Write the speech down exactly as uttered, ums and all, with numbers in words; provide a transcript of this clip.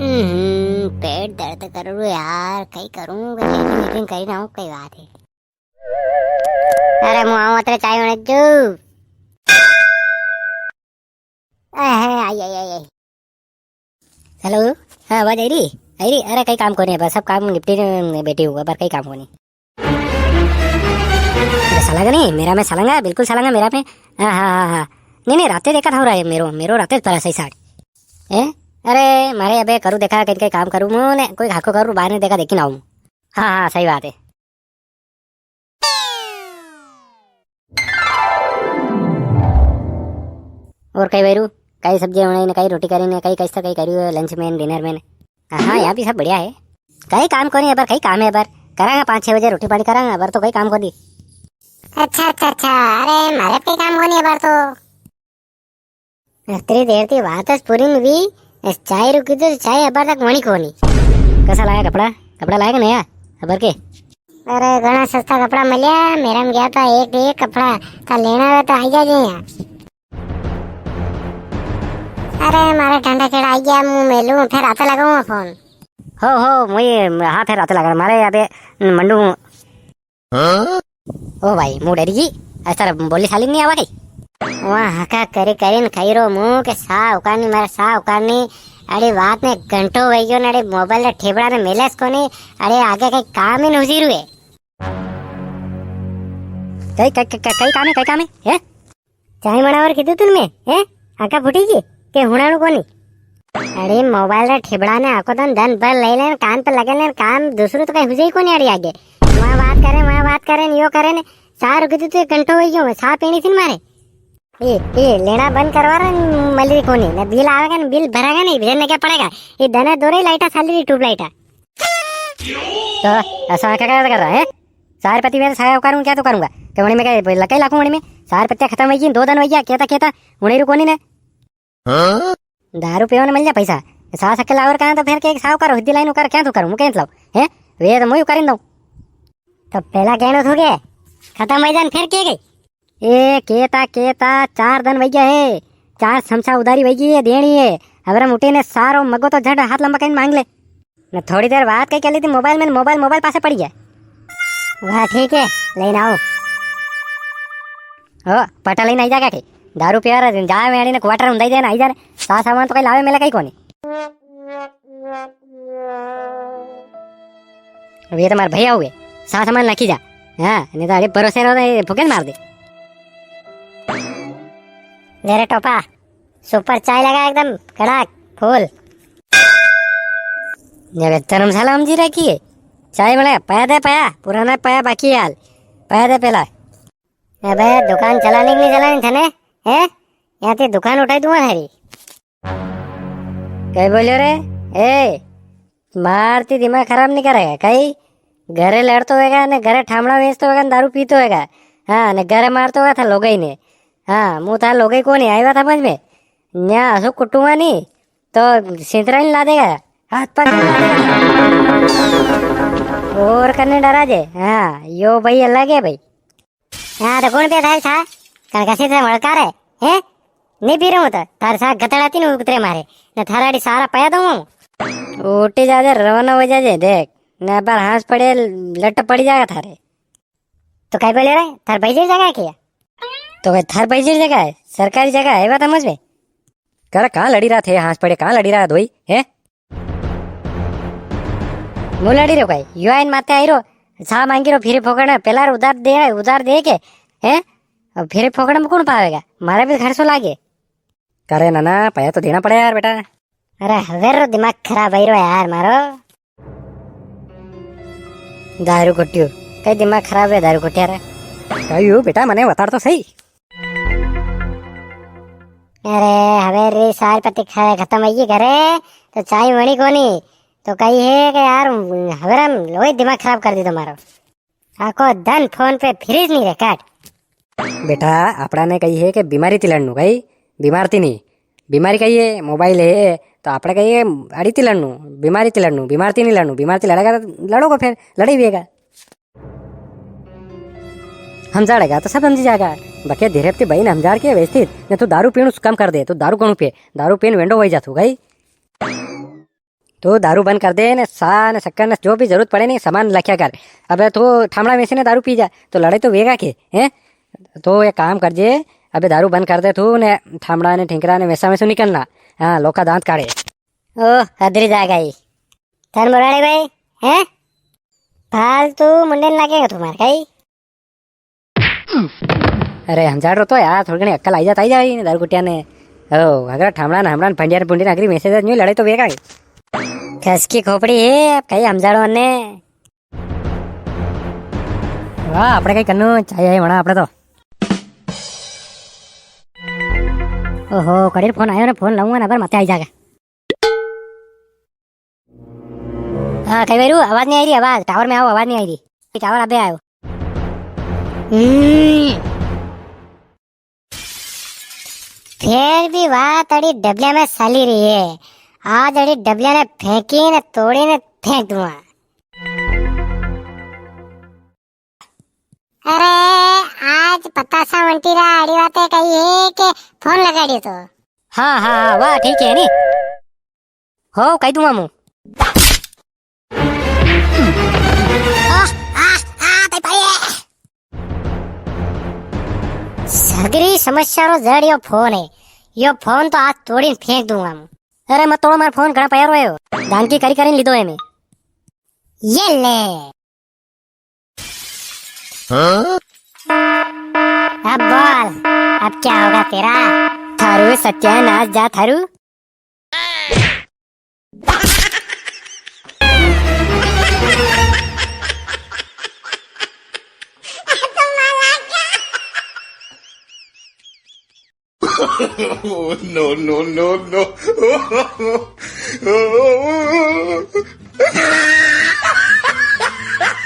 हम्म, पेट दर्द कर रो यार, कई करूं, कई लेटरिन वेटरिन करी ना हूं, कई बात है। अरे, मु आऊं, अतरे चाय बने जो। अहे, आई, आई, आई, आई। हेलो, हाँ, आवाज आई री? आई री? अरे, कई काम कोनी, बस सब काम निपटी ने बैठी हूँ, अब कई काम कोनी। अरे, सलांगा नी, मेरा में सलांगा, बिल्कुल सलांगा मेरा में। हाँ, हाँ, हाँ, हाँ। नी, नी, राते देखा था रहा है मेरो, मेरो राते पड़ा सही साठ। ए? अरे, मारे अबे करू देखा, कई, कई काम करू मु ने, कोई हाको करू, बाहर ने देखा, देखी ना आऊं। हाँ, हाँ, सही बात है। और कई बैरू, कई सब्जी बनाई ने, कई रोटी करी ने, कई कैसा कई करी है लंच में, डिनर में ने? हाँ, यहाँ भी सब बढ़िया है। कई काम कोनी है पर, कई काम है पर, करांगा पाँच छह बजे रोटी पानी करांगा, अबर तो कई काम कोनी। अच्छा, अच्छा, अच्छा, अरे, मारे कई काम कोनी है अबर तो। अतरी देर थी बात है पूरी नी हुई, चाय रुकी तो चाय अबर तक वणी कोनी। कैसा लाया कपड़ा? कपड़ा लाया कि नया? अबर के? अरे, घणा सस्ता कपड़ा मिल्या, मेरा में गया था एक, एक कपड़ा, था लेना है तो आई जाजे यहाँ। अरे, मारे ठंडा केड़ा आई गया, मु मेलू, फिर राते लगाऊंगा फोन। हो, हो, मुई, हाँ, फिर राते लगा, मारे अबे मंडू हूँ। ओ भाई, मु डरी गई। ऐसा बोली साली नी आवा कई? वाह, हाका करे करे न खाई रो मु के सा उकारनी, मारे सा उकारनी। अड़ी बात ने घंटो वई गयो ने, अड़ी मोबाइल रे ठेबड़ा ने मेलेस कोनी। अड़ी आगे कई काम ही नी हुजी रुए। कई, कई, कई, कई काम है, कई काम है, हैं? चाय बनावर कीधु तुन में, हैं? आंखा फूटी गई? के हुणाणु कोनी? अरे मोबाइल रे ठेबड़ा ने आको दन, दन भर ले लेन, कान पे लगे लेन, काम दूसरो तो कई हुजे ही कोनी अड़ी आगे। वहाँ बात करे, वहाँ बात करे, यो करे ने, सार रुकी तू घंटो हो गयो, सा पीनी थी न मारे। ए, ए, लेना बंद करवा रहा, मली कोनी, ना बिल आवेगा ना, बिल भरेगा नहीं, भेजने क्या पड़ेगा? ये दना दो रे लाइटा, साली री ट्यूब लाइटा। तो ऐसा आंखा क्या कर रहा है? सार पति में साया करूँ, क्या तो करूँगा? तो वणी में क्या लकई लाखूं वणी में? सार पत्तियां खत्म होई गई, दो दन होई गया, केता केता, वणी रू कोनी ने। हाँ? दारू पीवा ने मिल जा पैसा। सा सक्के लावर कहाँ तो फिर के साव करो, हिद्दी लाइन उकर क्या तू करूँ, मुके लाओ। हैं? वे तो मुई उकारिन दऊँ। तो पहला कहनो थो के? खत्म होई जान फिर के गई? ए, केता, केता, चार दन वई गया है। चार समसा उधारी वई गई है, देनी है। अबरम उठी ने सारो मगो तो झट हाथ लंबा करीने मांग ले। ने थोड़ी देर बात कई कर ली थी मोबाइल में, मोबाइल, मोबाइल पासे पड़ी गया। वाह, ठीक है, लेने आओ। ओ, पटा लेने आई जा के। दारू पिया रहा, जा में आड़ी ने क्वार्टर उंदाई देना, आई जा रे। सा सामान तो कई लावे मेले कई कोनी। अब ये तो मार भैया हुए, सा सामान नाखी जा। हाँ, नहीं तो अरे भरोसे रहो तो ये फुके मार दे। ले रे टोपा, सुपर चाय लगा एकदम कड़ाक, फुल। ये धर्मशाला हम जी रखी है। चाय बना, पया दे पया, पुराना पया बाकी हाल। पया दे पहला। अबे दुकान चलानी कि नी चलानी थने? हैं? यहाँ ते दुकान उठाई दूंगा थारी। कई बोलियो रे? ए, मारती दिमाग खराब नी करेगा कई? घरे लड़तो होएगा ने घरे ठामड़ा बेचतो होएगा ने दारू पीतो होएगा। हाँ, ने घरे मारतो होएगा था लोगई ने। हाँ, मु था लोगई कोनी, आई बात समझ में? न्या असो कुटूंगा नी, तो सिंतरा नी ला देगा। हाथ पग। और कने डरा जे? हाँ, यो भाई अलग है भाई। हाँ, तो कौन पे था, था? कण कसी से मड़का रे, हैं? नी पी रहा हूँ तो, थारे साथ गतड़ा तीन उतरे मारे, न थारा आड़ी सारा पया दूँ हूँ। उठी जाजे, रवाना हो जाजे, देख, न बार हाथ पड़े, लट पड़ी जाएगा थारे। तो कई बोले रे, थार भाई जी जगह है क्या? तो कई थार भाई जी जगह है, सरकारी जगह है, बात समझ में? करे, कहाँ लड़ी रहा थे, हाथ पड़े, कहाँ लड़ी रहा दोई, हैं? मु लड़ी रो कई, यो आइन माते आई रो, सा मांगी रो, फिर फोकड़, पेला रो उधार दे, उधार दे के, हैं? अब फिर फोकड़ में कौन पावेगा? मारे भी खर्चो लागे। करे नाना, पया तो देना पड़े यार बेटा। अरे, हवेर रो दिमाग खराब आई रो यार मारो। दारू कुट्टियो, कई दिमाग खराब है दारू कुट्टिया रे। कई हो बेटा, मने बताड़ तो सही। अरे, हवेर री सार पत्ती ख-, खत्म होई घरे, तो चाय वणी कोनी। तो कई है कि यार, हवेर हम लोई दिमाग खराब कर दी तुम्हारो। आको दन फोन पे फ्रीज नी रे, काट। बेटा, आपड़ा ने कही है कि बीमारी ती लड़नू, कही बीमार ती नी। बीमारी कही है, मोबाइल है, तो आपड़ा कही है, अड़ी ती लड़नू, बीमारी ती लड़नू, बीमार ती नी लड़नू, बीमार ती लड़ेगा तो लड़ोगा फिर, लड़ाई भी हैगा। हमजाड़ेगा तो सब हमजी जाएगा। बके धीरे ती बई ने हमजाड़ के व्यवस्थित, ने तू दारू पीणू कम कर दे, तू दारू घणू पिए, दारू पीन वेंडो वही जा तू, कही। तू दारू बंद कर दे ने, सा ने शक्कर ने जो भी जरूरत पड़े ने, सामान लख्या कर। अबे तू ठामड़ा में से ने दारू पी जा, तो लड़ाई तो वेगा के, हैं? तो एक काम कर जे, अबे दारू बंद कर दे तू ने, ठामड़ा ने, ठिंकरा ने, वैसा में से निकलना। हाँ, लोका दांत काढ़े। ओ, हदरी जा गई। थान मुरारी भाई, हैं? फालतू मुंडे न लागेगा तुम्हारे, कई? अरे, हमजाड़ रो तो यार, थोड़ी घणी अक्कल आई जात, आई जाए इने दारू कुटिया ने। ओ, अगर ठामड़ा ने, हमड़ा ने, फंडिया ने, पुंडी ने, अगरी मैसेज न्यू लड़ाई तो वेगा। खस की खोपड़ी है, अब कई हमजाड़ो ने। वाह, आपणे कई करनू चाहिए है वणा आपणे तो। ओहो, कड़ीर फोन आयो ने, फोन लाऊंगा ना, पर मते आई जागा। हाँ, कई बारू आवाज नी आई री, आवाज, टावर में आओ, आवाज नी आई री। टावर अबे आयो। हम्म। फेर भी बात अड़ी डबलिया में साली री है। आज अड़ी डबलिया ने फेंकी ने तोड़ी ने फेंक दूंगा। अरे, आज पतासा वंटी रा अड़ी वाते कही है के फोन लगाड़ियो तो। हाँ, हाँ, हाँ, वाह, ठीक है नी। हो, कही दूंगा मु। आ, आ, आ, भाई, भाई। सगरी समस्या रो जड़ यो फोन है। यो फोन तो आज तोड़ीन फेंक दूंगा मु। अरे मत तोड़ो मार फोन, घणा पया रो है यो। दानकी करी करीन लीधो है मैं। ये ले। हाँ? अब बोल, अब क्या होगा तेरा? थारू सत्यानाश जा थारू। Oh, no, no, no, no.